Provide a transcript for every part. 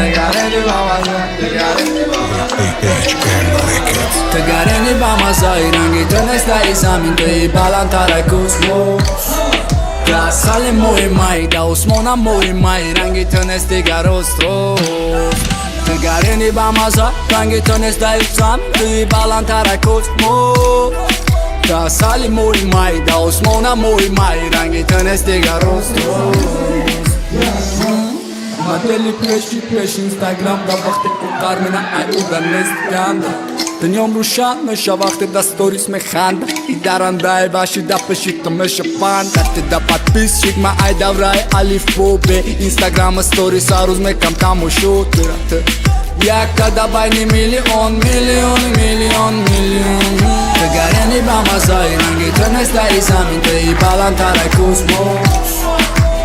Тигарени ба маза, тигарени ба маза. AHN Records. Тигарени ба мазаи, ранги ту нест дар замин, туи баландтара космос. Ту асали моҳи май, да осмона моҳи май, ранги ту нест дигар рост рост. Тигарени ба маза, ранги ту нест дар замин, туи баландтара космос. Ту асали моҳи май, да осмона моҳи май, ранги ту нест дигар рост рост. Модели пеши пеш Инстаграм да вақте қуқар мена ай уда нест ганда. Дунём рӯшан меша вақте да сторис механда. И дарандай баши да пеши ту меша панда. Ты да подписчик ма ай давраи алифбо бе Инстаграма сторис рӯз мекам тамошо тура ту. Якка байни миллион, миллион, миллион, миллион. Тигарени ба мазаи, ранги ту нест дар замин, туи баландтара космос.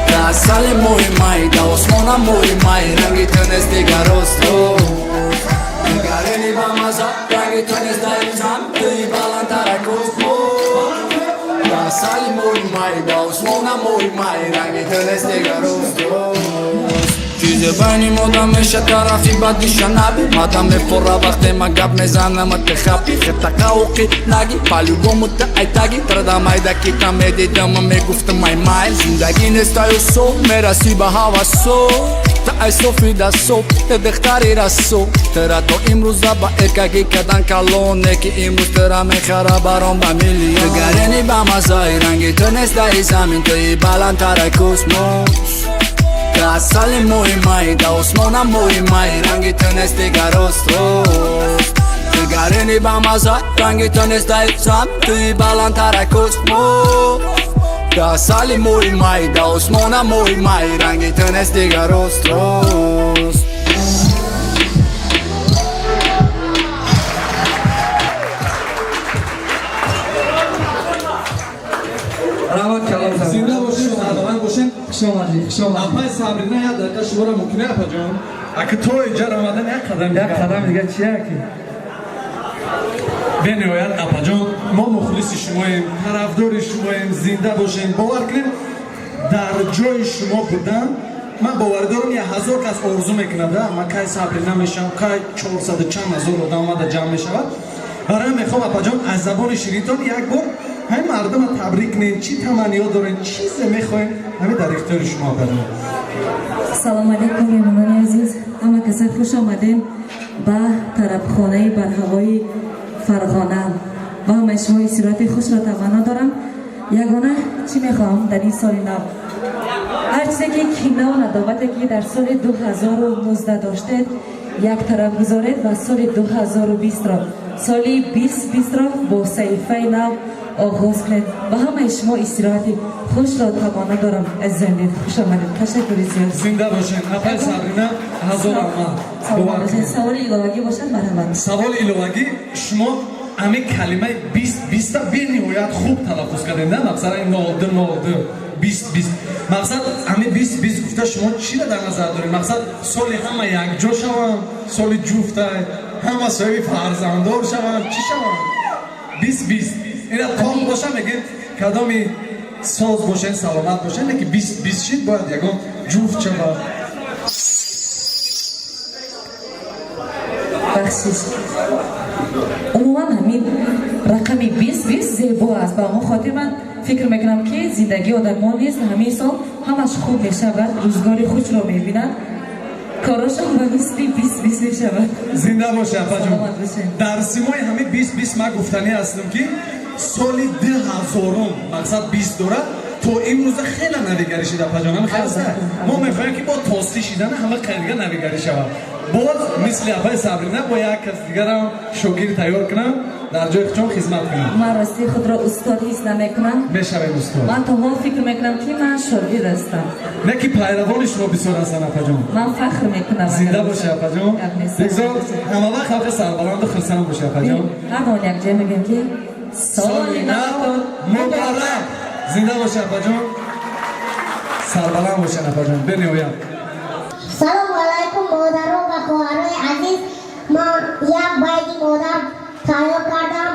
Ту асали моҳи май, да осмона моҳи май, ранги ту нест дигар рост рост. Тигарени ба маза, ранги ту нест дар замин, туи баландтара космос. Ту асали моҳи май, да осмона моҳи май, ранги ту нест дигар рост рост. Чизе байни мода меша тарафи бадиша наби. Мада мефора вақте ма гап мезанам, ты хапи хета қауқи наги, по-любому ты айтаги трада майда ки та медидам, мегуфтам ай майл зиндагӣ нестаю со мераси ба ҳавасо. Та ай софи дасо, те духтари расо, тера то имрӯза ба эркагӣ кадан калоне ки имрӯз тера мехара баром ба миллион. Тигарени ба мазаи, ранги ту нест дар замин, туи баландтара космос. Ту асали моҳи май, да осмона моҳи май, ранги ту нест дигар рост рост. Тигарени ба маза, ранги ту нест дар замин, туи баландтара космос. Ту асали моҳи май, да осмона моҳи май, ранги ту нест дигар рост рост. Раҳмат калом. Зинда бошед, саломат бошед. Хуш омадед, хуш омадед. Апай Сабрина, як дақиқа шуморо мумкин апаҷон? Аки то инҷа омадан як қадам. Як қадам дига чия ки? Бениҳоят апаҷон, мо мухлиси шумоем, тарафдори шумоем, зинда бошем. Бовар кунем, дар ҷои шумо будан ман боварӣ дорам, як ҳазор кас орзу мекунад, ман кай Сабрина мешавам, кай чорсаду чанд ҳазор одам омада ҷамъ мешавад. Барои мехоҳам, апаҷон, аз забони ширинтон як бор ҳамин мардума табрик кунем. Чӣ таманниё дорем, чизе мехоҳем, ҳамин дар ихтиёри шумо, апаҷон. Салом алейкум, меҳмонони азиз, ҳама каса хуш омадем ба тарабхонаи барҳавои Фарғона ва ҳамаи шумо истироҳати хушро таманно дорам. Ягона чӣ мехоҳам дар ин соли нав? Ҳар чизе ки кинаву надовате ки дар соли 2019 доштед, як тараф гузоред ва соли 2020-ро, соли 2020-ро бо саҳифаи нав оғоз кунед. Ва ҳамаи шумо истироҳати хушро таманно дорам. Азизон дил, хуш омадед, ташаккури зиёд. Зинда бошед, апай Сабрина, ҳазор раҳмат. Саломат бошед. Саволи иловагӣ бошад, марҳамат. Саволи иловагӣ: шумо ҳамин калимаи бист биста бениҳоят хуб талаффуз кардем, на мақсад нол ду нол ду бист бист. Мақсад, ҳамин бист бист гуфта шумо чиро дар назар доред? Мақсад, соли ҳама якҷо шаванд, соли ҷуфтай ҳама соҳиби фарзанддор шаванд, чӣ шаванд? Бист бист ина тон боша, мегем, кадоми соз бошен, саломат бошен, леки бист бист шид, бояд ягон ҷуфт шавад. Бахшиш, умуман ҳамин рақами бист бист зебо аст. Ба он хотир ман фикр мекунам, ки зиндагии одамон низ ҳамин сол ҳамаш хуб мешавад, рӯзгори хушро мебинанд, корошон ба мисли бист бист мешавад. Зинда боша, апаҷон. Саломат бошед. Дар симои ҳамин бист бист ман гуфтанӣ ҳастам, ки соли дуҳазорум мақсад бист дорад, то имрӯза хеле навигарӣ шида, апаҷон, ҳама хел аст. Мо мехоҳем, ки бо тосӣ шидана ҳама қайдига навигарӣ шавад. Боз мисли апаи Сабрина бо як кас дигарам шогирд тайёр кунам, дар ҷои худшон хизмат кунам. Ман рости худро устод ҳис намекунам. Мешавем устод. Ман то ҳол фикр мекунам, ки ман шогирд ҳастам. Не ки пайравони шумо бисёр ҳастанд, апаҷон. Ман фахр мекунам. Зинда бошӣ, апаҷон. Гап нест. Бигзор ҳамавақт халқи сарбаланду хурсанд бошӣ, апаҷон. Ҳамон якҷоя мегӯем, ки соли нав муборак. Зинда бошӣ, апаҷон, сарбаланд бошен, апаҷон, бениҳоят. Салому алайкум, модарон ва хоҳарони азиз. Ман як байти модар тайёр кардам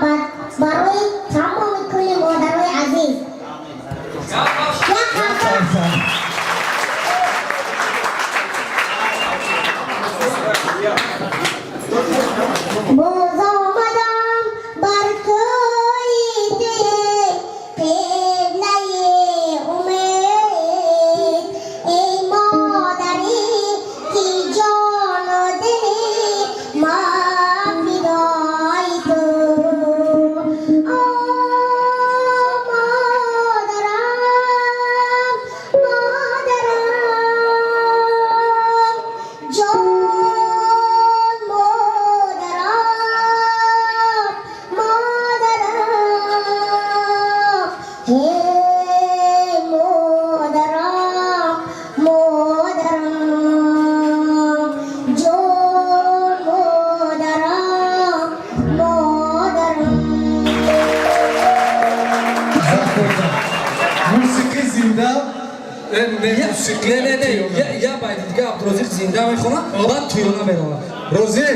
барои тамоми кулли модарои азиз. Як ҳарфа. Не, Не, мусиқӣ. не, не, я байди дига Абдурозиқ зинда мехонам, баъд туёна меравам. Розӣ?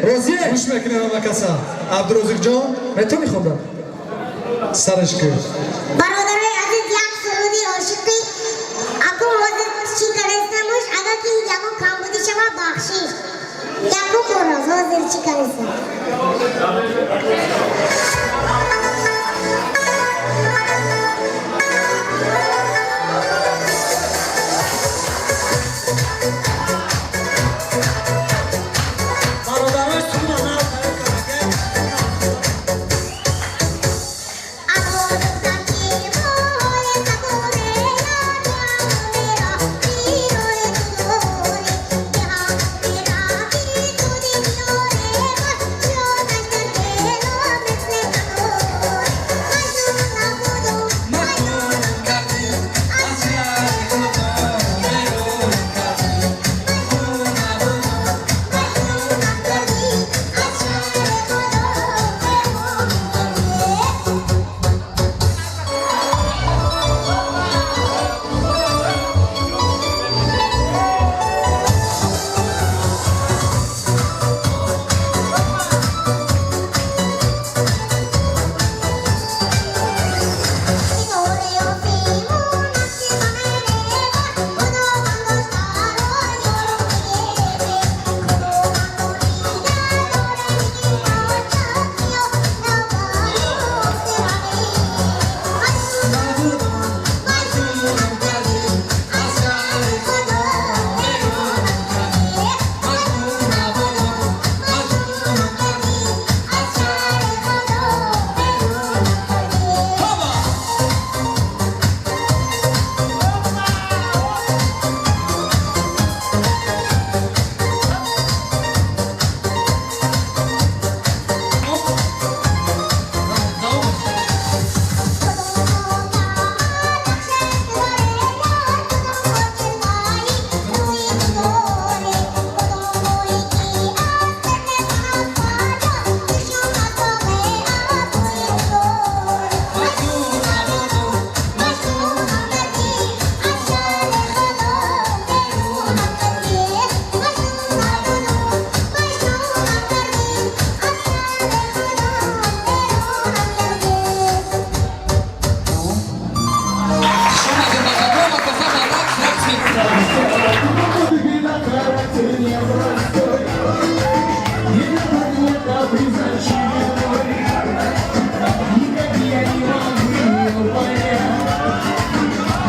Розӣ? Гӯш мекунем ҳама каса. Абдурозиқҷон. Метавонӣ хондан? Сараш кӯ. Бародарои азиз, як суруди ошиқӣ акун ҳозир чӣ карестамуш, агар ки ягон камбудӣ шава, бахшиш. Якум бороз ҳозир чӣ карестам. Бародарои суруда нав тайёр карда.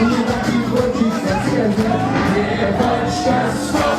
Мне так не хочется сказать, девочка.